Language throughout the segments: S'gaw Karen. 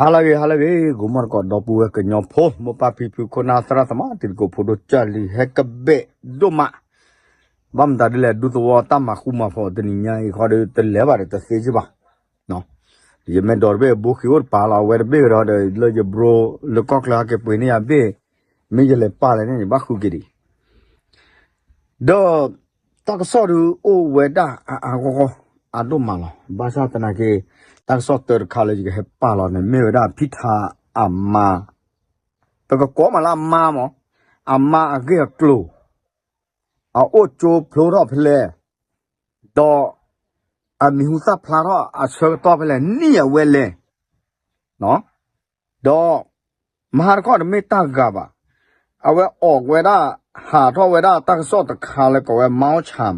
ဟါလၢအဂ့ၤ ဟါလၢအဂ့ၤ ဂီၤမီၢ်တကိး ဒီပုၢ်ဝဲၢ်ကညီဖိ မိၢ်ပၢ်ဖံဖု ခိၣ်နၢ်သရၣ်သမါ တံၤသကိးဖိဒိၣ် ကၢ်လံၤ ဟဲကဘဲၣ်ဒိၣ်မး, ဘၣ်မတၤဒ်လဲၣ် ဒူသဝီတၢ်မၤဃူမၤဖိးတနံၤညါအံၤဃီဒီး တလဲၤဘၣ်ဒီးတသ့ကၠ့ဘၣ်. ယမ့ၢ်ဒိးတဘ့ၣ် ဘိခံအိၣ်တပၤလီၤ အဝဲတဘ့ၣ်ကဒီးဒီး လၢယဘြိလၢကီၢ်ချၢဟဲက့ၤပှ့ၤန့ၢ်ယၤဘ့ၣ်, မ့ၢ်ယလဲၤပာ်လဲၣ်န့ၣ် ယဘၣ်ဃုက့ၤဒံး ဒီး တၢ်ကစီၣ်ဒုးအိၣ်ဝဲဒၣ်အါအါဂီၢ်ဂီၢ် အါဒိၣ်မးလီၤ. ဘၣ်ဆၣ်သနာ်က့ တၢ်ကစီၣ်တၢတခါလၢယကဟဲပာ်လီၤန့ၣ် မ့ၢ်ဝဲဒၣ်ဖံထးအမါ, ပကကိးမးလၢအမါမး, အမါအဂ့ၢ်အကျိၤ, အအိၣ်ကၠိဖျိထီၣ်ဖဲလဲၣ်, ဒီး အမံၤဟူသၣ်ဖျါထီၣ်အဆၢကတီၢ်ဖဲလဲၣ် နံၣ်အဝဲလဲၣ် ဒီး မဟါတခီတမ့ၢ်တၢ်ဂၤဘၣ်. အဝဲအိးဝဲဒၣ် ဟးထီၣ်ဝဲဒၣ်တၢ်ကစီၣ်တခါလၢကိးဝဲ Mount Cham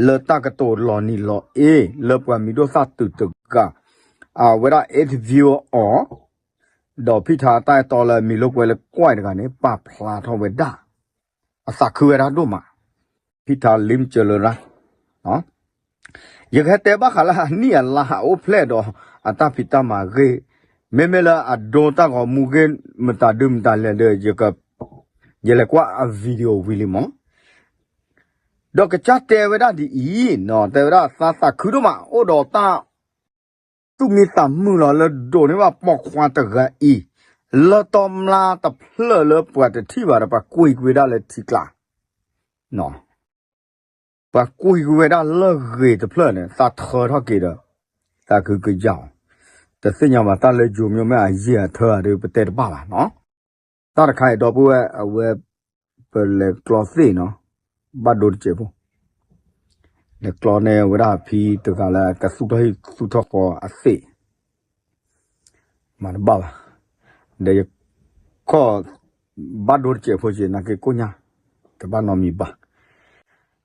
လၢတၢ်ကတိၤလီၤနံၤလီၤအ့ လၢပှၤမံၤဒိၣ်သၣ်တုၤတဂၤ အဝဲဒၣ် interview အီၤ, ဒီးဖံထးတၢ်အဲၣ်တီလၢအမံၤလိာ်ကွဲလၢ ကွဲး တဂၤန့ၣ် ပာ်ဖျါထီၣ်ဝဲဒၣ် အသးခုဝဲဒၣ်ဒိၣ်မး ဖံထး လ့ကၠၢလရၣ် ယကဟဲတဲဘၣ်ဃးလၢအနံၣ်အလါဟးအိၣ်ဖျဲၣ်ဒီး အတၢ်ဖံးတၢ်မၤဂ့ၢ်, မ့မ့ၢ်လၢအဒိတၢ်ဂီၤမူဂ့ၢ် မတၤဒုမတၤလဲၣ်ဒီး ယလဲၤကွၢ်အ video ဝံၤလံမး, ဒီးကစၢ်တဲဝဲဒၣ်ဒ်အံၤ, တဲဝဲဒၣ်သးသးခုဒိၣ်မး အိၣ်ဒီးတၢ် သူၣ်မံသးမုာ်လီၤ လၢဒိးန့ၢ်ဘၣ်ပိာ်ခွါတဂၤအံၤ လၢတီမျါတဖျၢၣ်လၢပှၤတထံၣ်ဘၣ်ဒီး ပှၤကွံာ်ကွံာ်ဝဲဒၣ်လၢထံကျါ, ပှၤကွံာ်ကွံာ်ဝဲဒၣ်လၢဂ့ၤတဖျၢၣ်န့ၣ် သးထၢထီၣ်က့ၤဒီး သးခုကယၤအီၤ, တသ့ၣ်ညါဘၣ်တၢ်လၢယိၤမ့ၢ်မ့ၢ်အယံာ်အထၢဧါဒီး ပတဲတဘၣ်ဘၣ်နီၤ. တၢ်တခါအံၤ ဒီပုၢ်ဝဲၢ် အဝဲ ပလဲၤကျီသ့ၣ်နီၤ, ဘၣ်ဒိတစဲးဖိ, လဲၤကျီန့ၢ်ဝဲဒၣ်ဖံတဂၤလၢကသူၣ်ထီၣ်ဟံၣ်သူၣ်ထီၣ်ဃီအသ့ၣ်, မၤတဘၣ်ဘၣ်, ဒီးယခီၣ် ဘၣ်ဒိတစဲးဖိက့ၤ နာ်က့ကိၣ်ညါ, တဘၣ်နီတမံၤဘၣ်.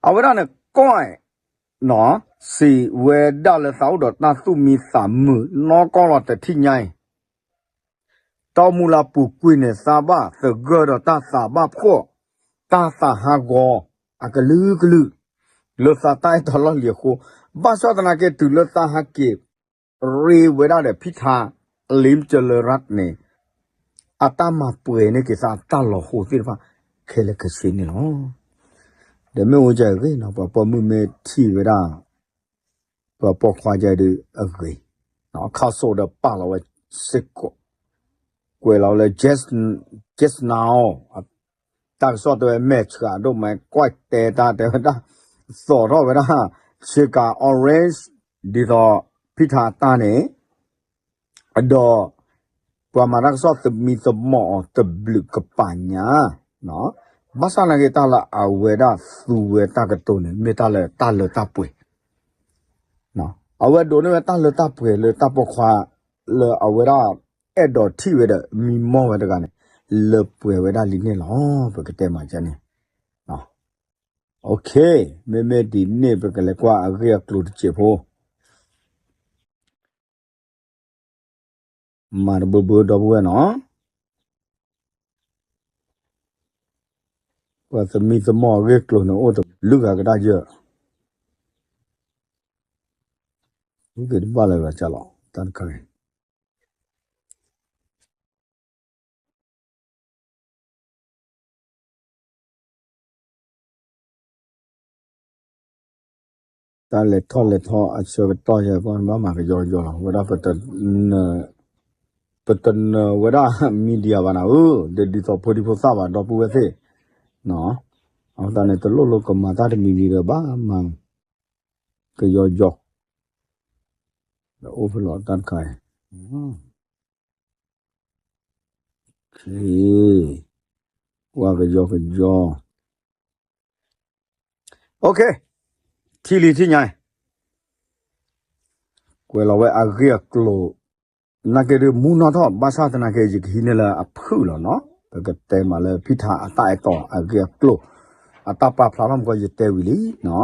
အဝဲဒၣ်န့ၣ် ကွဲး စံးဝဲဒၣ်လၢသးအိၣ်ဒီးတၢ်သူၣ်မံသးမုာ် နီၢ်ကီၢ်လီၤတထံၣ်ညါအံၤ တၢ်အိၣ်မူလၢအပူၤကွံာ်န့ၣ် သးဘၣ်သဂၢၢ်ဒီးတၢ်သးဘၣ်ဖှီၣ်, တၢ်သးဟးဂီၤ အကလုာ်ကလုာ် လၢသးတၢ်အဲၣ်တီလီၢ်လံၤအဃိ, ဘၣ်ဆၣ်သနာ်က့ တုၤလၢသးဟးက့ၤ ရ့ဝဲဒၣ်ဒီးဖံထါ လ့ကၠၢလရၣ်န့ၣ် အတၢ်မၤပှဲၤန့ၢ်က့ၤသးအတၢ်လီၤဟိသ့ၣ်တဖၣ် ခဲလၢာ်ခဲဆ့န့ၣ်လီၤ. ဒီးမ့ၢ်အိၣ်ကဂ့ၤနီၤ ပှၤပိာ်မုၣ်မ့ၢ်ထံၣ်ဝဲဒၣ် ပှၤပိာ်ခွါယဲဒုးအဂ့ၤ, ခါစိဒီးပာ်လီၤဝဲစ့ၢ်ကီး, ကွဲးလီၤဝဲလၢ just, just now, တၢ်ကစီၣ်တဲဝဲမဲာ်ဆှးဒိၣ်မး ကွၢ်တဲတၢ်တဲဝဲဒၣ်, သိးထီၣ်ဝဲဒၣ် ဆ့ကၤ orange ဒ်သိးဖံထါအတၢ်န့ၣ် ဒီး ပှၤမၤတၢ်ကစီၣ်သမံသမိးအီၤတဘျုးကပၤညါ, ဘၣ်ဆၣ်နာ်က့ တၢ်လၢအဝဲဒၣ်သူဝဲတၢ်ကတိၤန့ၣ် မ့ၢ်တၢ်လၢတၢ်လၢတၢ်ပှဲၤ, အဝဲဒိးန့ၢ်ဝဲတၢ်လၢတၢ်ပှဲၤလၢတၢ်ပိာ်ခွါ လၢအဝဲဒၣ်အဲၣ်ဒိးထံၣ်ဝဲဒီးမံမီၢ်ဝဲတဂၤန့ၣ် လၢပှဲၤဝဲဒၣ်လံန့ၣ်လီၤ. ပကတဲမၤကန့ၣ်, မ့မ့ၢ်ဒ်န့ၣ် ပကလဲၤကွၢ်အဂ့ၢ်အကျိၤတစဲးဖိ မၤတဘၢဘၢဒီပုၢ်ဝဲၢ်နီၤ, ပှၤသမံသမိးအဂ့ၢ်အကျိၤန့ၣ် အိၣ်တလုၢ်ဂၤကဒါယၢ်, ဝံသ့ၣ်တဘၣ်လၢၤဘၣ်လီၤ တၢ်တခါအံၤ တၢ်လဲၤထီၣ်လဲၤထီအဆၢကတီၢ်ယဲ ပဘၣ်မၤကယီကယီလီၤ. ဝဲဒၣ် ပတနၢၤဝဲဒၣ် media ဘၣ်နၤဧၢ, ဒီးဒ်သိးဖိဒံဖိသၣ်ဘၣ် ဒီပုၢ်ဝဲၢ်သ့ၣ်, အဃိသတးန့ၣ် တလိၣ်လိၣ်ကမၤတၢ်တမံၤမံၤဒီး ဘၣ်မၤကယီကယီ, ဒီးအိၣ်ဖဲလီၤတၢ်တခါအံၤ ကွၢ်ကယီကယီ, OK, ထံၣ်လံထံၣ်ညါ, ကွဲးလီၤဝဲအဂ့ၢ်အကျိၤ, နာ်က့ဒုးမူနီၢ်ထီၣ် ဘၣ်ဆၣ်သနာ်က့ ယကဟံးန့ၢ်လၢအဖုၣ်လီၤနီၤ, ပကတဲမးလၢဖံထါအတၢ်အဲၣ်တီအဂ့ၢ်အကျိၤ, အတၢ်ပာ်ဖျါထီၣ်မူကီၢ် ယတဲဝံၤလံ,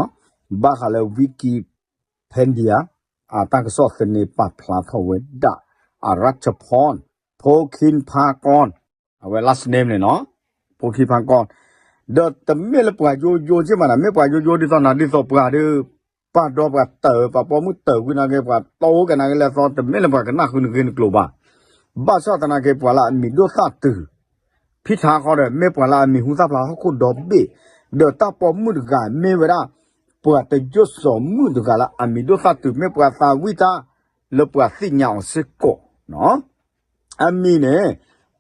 ဘၣ်ဃးလၢ Wikipedia အတၢ်ကစီၣ်သန့ပာ်ဖျါထီၣ်ဝဲဒၣ် အရၢၣ်ဖီၣ် ဖိခံဖးကီၢ်, အဝဲ last name န့ၣ်နီၤ, ဖိခံဖးကီၢ်, ဒီးတမ့ၢ်လၢပှၤယိယိက့ၢ်မးနီၤ, မ့ၢ်ပှၤယိယိဒ်သိးနၤဒ်သိးပှၤဒီး ပာ်ဒီးပှၤတၢၢ် ပှၤပိာ်မုၣ်တၢၢ်ကွံာ်နာ်က့ ပှၤတီကနာ်က့လဲၤသီ တမ့ၢ်လၢပှၤကနၣ်ဃုနဂ့ၢ်နကျိၤဘၣ်, ဘၣ်ဆၣ်သနာ်က့ ပှၤလၢအမံၤဒိၣ်သၣ်တုၤ ဖံထါဃီဒီး မ့ၢ်ပှၤလၢအမံၤဟူသၣ်ဖျါဟီၣ်ခိၣ်ဒီဘ့ၣ်, ဒီးတၢ်ပိာ်မုၣ်တဂၤ မ့ၢ်ဝဲဒၣ် ပှၤတယိၣ်စီၤမုၣ်တဂၤလၢအမံၤဒိၣ်သၣ်တုၤ မ့ၢ်ပှၤသးဝံၣ်တၢ်လၢပှၤသ့ၣ်ညါအီၤစ့ၢ်ကီး အမံၤန့ၣ်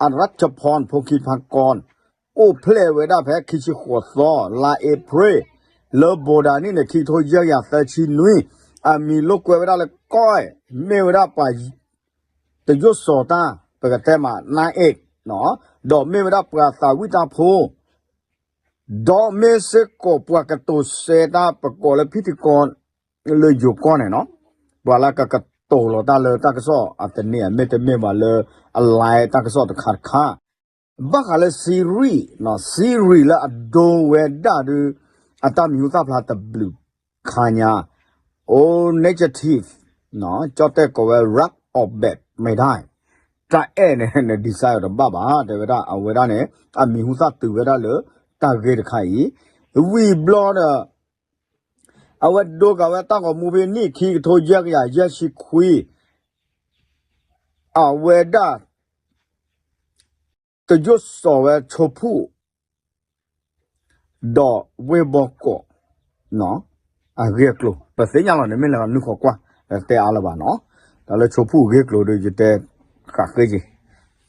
အရၣ်ဖီၣ် ဖိခံဖးကီၢ် အိၣ်ဖျဲၣ်ဝဲဒၣ်ဖဲခံဆံဃိးသီ လါအ့ဖြ့ၣ် လၢဘိးဒၤနံၣ်န့ၣ် ခံကထိယဲၢ်ကယၤသၢဆံနွံ, အမံၤလိာ်ကွဲဝဲဒၣ်လၢကီၢ်အဲၣ် မ့ၢ်ဝဲဒၣ်ပှၤ တယိၣ်စီၤတၢ် ပကတဲမး နါအဲၣ် ဒီးမ့ၢ်ဝဲဒၣ်ပှၤသးဝံၣ်တၢ်ဖိ ဒီးမ့ၢ်စ့ၢ်ကီးပှၤကတိၤစဲတၢ် ပကိးလၢဖံထံကီၢ် လၢယိၤကီၢ်န့ၣ်နီၤ, ပှၤလၢကကတိၤလီၤတၢ်လၢတၢ်ကစီၣ်အတန့ၢ် မ့တမ့ၢ်ဘၣ်လၢအ live တၢ်ကစီၣ်တခါတခါ, ဘၣ်ဃးလၢ Siri, Siri လၢအဒိဝဲဒၣ်ဒုး အတၢ်မံၤဟူသၣ်ဖျါတဘျုးခါညါ, အိ negative, ကၠီၣ်တဲၣ်ကိးဝဲ รักออกแบบไม่ได้, တၢ်အဲၣ်န့ၣ် န design အီၤတဘၣ်ဘၣ် တဲဝဲဒၣ် အဝဲဒၣ်န့ၣ် အမံၤဟူသၣ်တုၤဝဲဒၣ်လၢ တၢ်ဂ့ၢ်တခါအံၤ, ဝံၤဘျီဒီး အဝဲဒိကၤဝဲတၢ်ဂီၤမူဖဲနံၣ်ခံကထိယဲၢ်ကယၤယဲၢ်ဆံခွံ, အဝဲဒၣ် တယိၣ်စီၤဝဲဆိဖူၣ် ဒီးဝ့ၢ်ဘီကီး အဂ့ၢ်အကျိၤ ပသ့ၣ်ညါလီၤန့ၣ် မ့ၢ်လၢနုာ်ဃီကွၢ် တဲအါလၢၤဘၣ်နီၤ, တၢ်လၢဆိဖူၣ်အဂ့ၢ်အကျိၤဒီး ယတဲဃးဃ့က့ၤ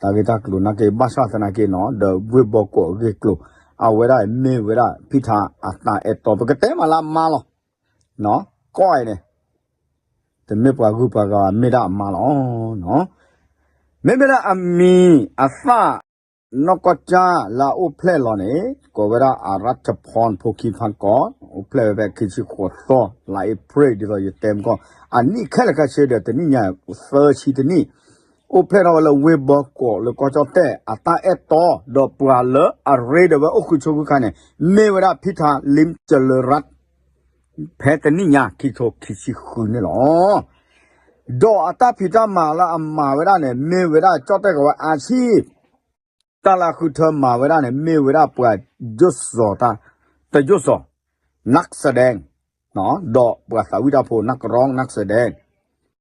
တၢ်ဂ့ၢ်တၢ်ကျိၤနာ်က့ ဘၣ်ဆၣ်သနာ်က့နီၤ ဒီးဝ့ၢ်ဘီကီးအဂ့ၢ်အကျိၤ အဝဲဒၣ်မ့ၢ်ဝဲဒၣ် ဖံထါအတၢ်အဲၣ်တီ ပကတဲမးလၢအမါလီၤ, ကီၢ်အဲၣ်န့ၣ် တမ့ၢ်ပှၤဂုၤပှၤဂၤ မ့ၢ်ဒၣ်အမါလီၤ. မ့မ့ၢ်လၢအမံၤအသၣ် နီၢ်ကီၢ်ကၠၢ်လၢအအိၣ်ဖျဲၣ်လီၤန့ၣ် ကိးဝဲဒၣ် အရၣ်ဖီၣ် ဖိခံဖးကီၢ် အိၣ်ဖျဲၣ်ဝဲဖဲခံဆံဃိးသီ လါအ့ဖြ့ၣ် ဒ်သိးယတဲမကီၢ် အနံၣ်ခဲလၢာ်ခဲဆ့ဒီး တနံၣ်ညါသၢဆံတနံၣ် အိၣ်ဖျဲၣ်ထီၣ်ဝဲလၢဝ့ၢ်ဘီကီးလၢကီၢ်ကၠီၣ်တဲၣ် အတၢ်အဲၣ်တီ ဒီးပှၤလၢအရ့ဒီးဝဲအိၣ်ဃုာ်ဆိးဃုာ်ခါန့ၣ် မ့ၢ်ဝဲဒၣ်ဖံထါ လံၣ်ကၠလၢရၣ် ဖဲတနံၣ်ညါ ခံကထိခံဆံဃုန့ၣ်လီၤ. ဒီးအတၢ်ဖံးတၢ်မၤလၢအမၤဝဲဒၣ်န့ၣ် မ့ၢ်ဝဲဒၣ်ကၠီၣ်တဲၣ်ကိးဝဲ อาชีพ တၢ်လၢအဃုထၢမၤဝဲဒၣ်န့ၣ် မ့ၢ်ဝဲဒၣ်ပှၤယိၣ်စီၤတၢ် တယိၣ်စီၤ นักแสดง ဒီးပှၤသးဝံၣ်တၢ်ဖိ นักร้อง นักแสดง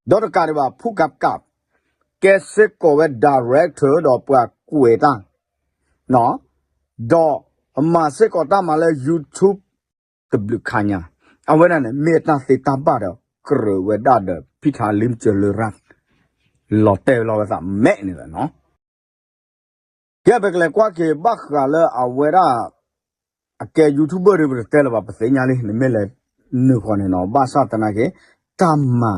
ဒီးတကးဒံးဘၣ် ဖူကးကး ကဲစ့ၢ်ကီးဝဲ director ဒီးပှၤကွဲးတၢ် ဒီးအမၤစ့ၢ်ကီးတၢ်မၤလၢ YouTube တဘျုးခါညါ, အဝဲဒၣ်န့ၣ် မ့ၢ်တၢ်သ့တၢ်ဘၣ်ဒီး ကြၢးဝဲဒၣ်ဒီး ဖံထါ လံၣ်ကၠလၢရၣ် လီၤတဲာ်ဝဲလီၤဝဲသးမဲာ်န့ၣ်လီၤနီၤ. ကဲ ပကလဲၤကွၢ်က့ၤဘၣ်ဃးလၢအဝဲဒၣ် အကဲ YouTuber ဒီး ပတတဲလၢၤဘၣ် ပသ့ၣ်ညါလံ နမ့ၢ်လဲၤနုာ်ဃီန့ၣ်နီၤ, ဘၣ်ဆၣ်သနာ်က့ တၢ်မၤ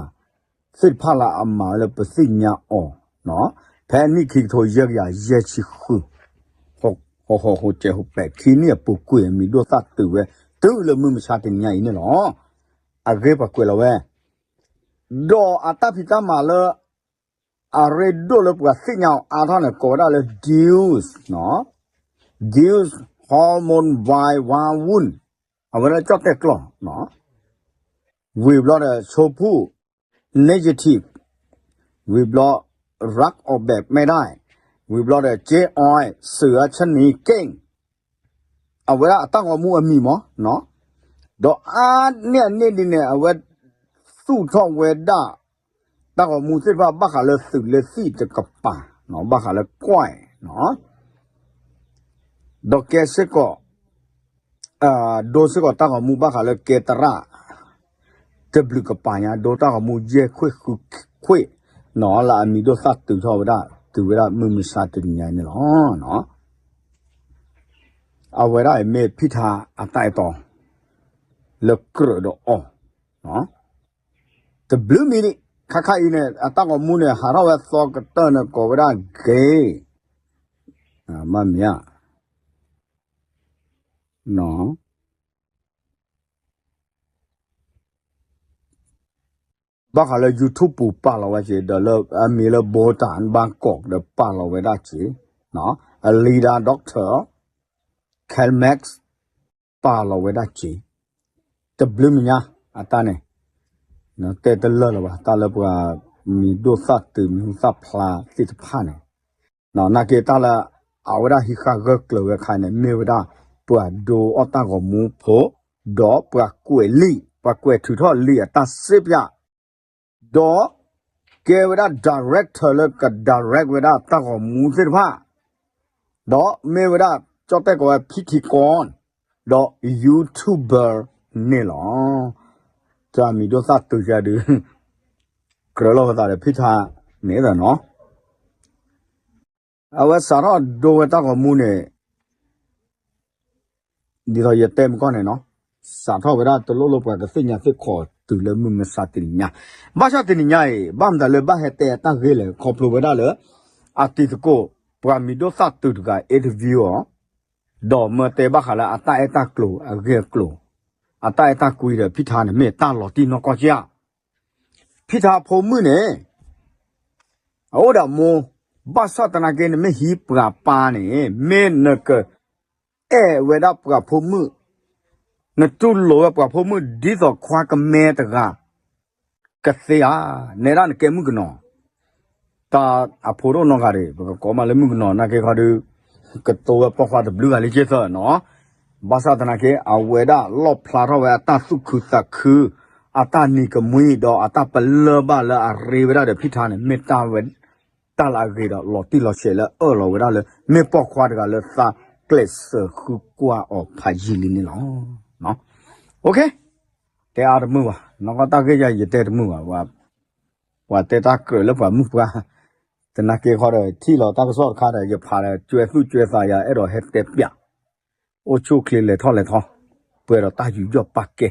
သ့ၣ်တဖၣ်လၢအမၤဝဲလၢပသ့ၣ်ညါအီၤနီၤ, ဖဲနံၣ်ခံကထိယဲၢ်ကယၤယဲၢ်ဆံဃု ဟီၣ်ဟီၣ်ဟိစဲးဟိပဲးခံနံၣ်အပူၤကွံာ် အမံၤဒိၣ်သၣ်တုၤဝဲ တုၤလၢမုၢ်မဆါတနံၤညါအံၤန့ၣ်လီၤ. အဂ့ၢ်ပှၤကွဲးလီၤဝဲ ဒီးအတၢ်ဖံးတၢ်မၤလၢ အရ့ဒိၣ်လၢပှၤသ့ၣ်ညါအီၤအါထီၣ်န့ၣ် ကိးဝဲဒၣ်လၢ Deus နီၤ, Deus Hormone Wine Wine Wound အဝဲဒၣ်ကၠီၣ်တဲၣ်ကျီၢ်နီၤ, ဝံၤဘျီဒီး ဆိဖူၣ် negative, ဝံၤဘျီ รักออกแบบไม่ได้, ဝံၤဘျီဒီး เจ๊ออย เสือชะนีเก้ง အဝဲဒၣ်အတၢ်ဂီၤမူအမံၤမးနီၤ, ဒီးအါန့ၢ်အန့ၣ်ဒ်န့ၣ် အဝဲသူၣ်ထီၣ်ဝဲဒၣ် တၢ်ဂီၤမူသ့ၣ်တဖၣ် ဘၣ်ဃးလၢသုးလၢသံၣ်တကပၤနီၤ, ဘၣ်ဃးလၢကွၢ်နီၤ, ဒီးကဲစ့ၢ်ကီး ဒိစ့ၢ်ကီးတၢ်ဂီၤမူဘၣ်ဃးလၢကဲသရၣ် တဘျုးကပၤညါ ဒိတၢ်ဂီၤမူယဲၢ်ခွံၣ်ဃုခွံၣ်နီၤ, လၢအမံၤဒိၣ်သၣ်တုၤထီၣ်ဝဲဒၣ် တုၤဝဲဒၣ်မုၢ်မဆါတနံၤညါအံၤန့ၣ်လီၤ. အဝဲဒၣ်အံၤမ့ၢ်ဖံထါအတၢ်အဲၣ်တီ လၢကြၢးဒီးအီၤ တဘျုးမံၤဒံး ခါခါအံၤန့ၣ် အတၢ်ဂီၤမူန့ၣ် ဟးထီၣ်ဝဲသီကတၢၢ်န့ၣ် ကိးဝဲဒၣ် gay မ့ၢ်မ့ၢ်ဧါ ဘၣ်ဃးလၢ YouTube ပူၤပာ်လီၤဝဲက့ၤ ဒီးလၢအမံၤလၢ Bhutan Bangkok ဒီးပာ်လီၤဝဲဒၣ်က့ၤ, Alida Doctor Kalmax ပာ်လီၤဝဲဒၣ်က့ၤ, တဘျုးမံၤညါ အတၢ်န့ၣ် တဲတလၢာ်လၢၤဘၣ် တၢ်လၢပှၤမံၤဒိၣ်သၣ်တုၤမံၤဟူသၣ်ဖျါသ့ၣ်တဖၣ်န့ၣ် နာ်က့တၢ်လၢ အဝဲဒၣ်ဟံးဃာ်ဂၢၢ်ကျၢၤဝဲခါန့ၣ် မ့ၢ်ဝဲဒၣ် ပှၤဒိအီၣ်တၢ်ဂီၤမူဖိ ဒီးပှၤကွဲးလံာ် ပှၤကွဲးထုးထီၣ်လံာ်အတၢ်စ့ပျၢ် ဒီးက ကဲဝဲဒၣ် director လၢက direct ဝဲဒၣ်တၢ်ဂီၤမူသ့ၣ်တဖၣ် ဒီးမ့ၢ်ဝဲဒၣ် ကၠီၣ်တဲၣ်ကိးဝဲ ဖံထံကီ ဒီး YouTuber န့ၣ်လီၤ. တၢ်မံၤဒိၣ်သၣ်တုၤယၤဒုး ကြၢးလီၤဝဲသးဒီးဖံထါန့ၣ်နီၤ အဝဲစးထီၣ်ဒိဝဲတၢ်ဂီၤမူန့ၣ် ဒ်သိးယတဲမုၢ်ကီၢ်န့ၣ်နီၤ, စးထီၣ်ဝဲဒၣ်တလိၣ်လိၣ်ပှၤကသ့ၣ်ညါသ့ၣ်ခိးတုၤလၢမုၢ်မဆါတနံၤညါ, ဘၣ်ဆၣ်တနံၤညါအံၤ ဘၣ်မတၤလၢဘၣ်ဟဲတဲအတၢ်ဂ့ၢ်လဲၣ် ခီဖျိဝဲဒၣ်လၢ အတံၤသကိး ပှၤမံၤဒိၣ်သၣ်တုၤတဂၤ interview အီၤ, ဒီးမၢတဲဘၣ်ဃးလၢအတၢ်အဲၣ်တၢ်ကျိၤအဂ့ၢ်အကျိၤ, အတၢ်အဲၣ်တၢ်ကွံဒီးဖံထါန့ၣ် မ့ၢ်တၢ်လီၤတံၢ်နီၢ်ကီၢ်ကၠၢ် ဖံထါဖိမုၣ်န့ၣ် အအိၣ်ဒီးမိၢ်, ဘၣ်ဆၣ်သနာ်က့နမ့ၢ်ဟံးပှၤပၢ်န့ၣ် မ့ၢ်နကအဲၣ်ဝဲဒၣ်ပှၤဖိမုၣ်, နတူၢ်လိာ်ဝဲပှၤဖိမုၣ်ဒ်သိးခွါကမဲတဂၤ ကသ့ဧါ, နဲဒၣ်နကဲမုၣ်ကနီၤ တၢ်အဖိတအိၣ်နီတဂၤဒီး ပကကိးမးလၢမုၣ်ကနီၤ နာ်က့ခီဒီး ကတိၤဝဲပိာ်ခွါတဘျုးဂၤလံက့သၢနီၤ, ဘၣ်ဆၣ်သနာ်က့ အဝဲဒၣ်လီၣ်ဖျါထီၣ်ဝဲအတၢ်သူၣ်ခုသးခု, အတၢ်နံၤကမှံ ဒီးအတၢ်ပလၢၢ်ဘၣ်လၢအရ့ဝဲဒၣ်ဒီးဖံထါန့ၣ် မ့ၢ်တၢ်ဝဲ တၢ်လၢအဂ့ၤဒီးလီၤတံၢ်လီၤဆဲးလၢအၢၣ်လီၤဝဲဒၣ်လၢ မ့ၢ်ပိာ်ခွါတဂၤလၢသးကျဲးစၢးဃုကွၢ်အီၤဖးယံာ်လံန့ၣ်လီၤ. တဲအါတမုာ်ဘၣ်, နီၢ်ကီၢ်တၢ်ဂ့ၢ်ယၤယတဲတမုာ်ဘၣ်, ပှၤတဲတၢ်ကြၢးလၢပှၤမုၣ်ပှၢ်, သနာ်က့ခီဒီး ထံၣ်လီၤတၢ်ကစီၣ်တခါဒီး ယဖးဒီး ကွဲသူၣ်ကွဲသးယၤ အဲၣ်ဒိးဟဲတဲပျး, အိၣ်ဆူၣ်ချ့လဲၤထီၣ်လဲၤထီ, ပှဲၤဒီးတၢ်ယူးယီၣ်ပာ်ကဲ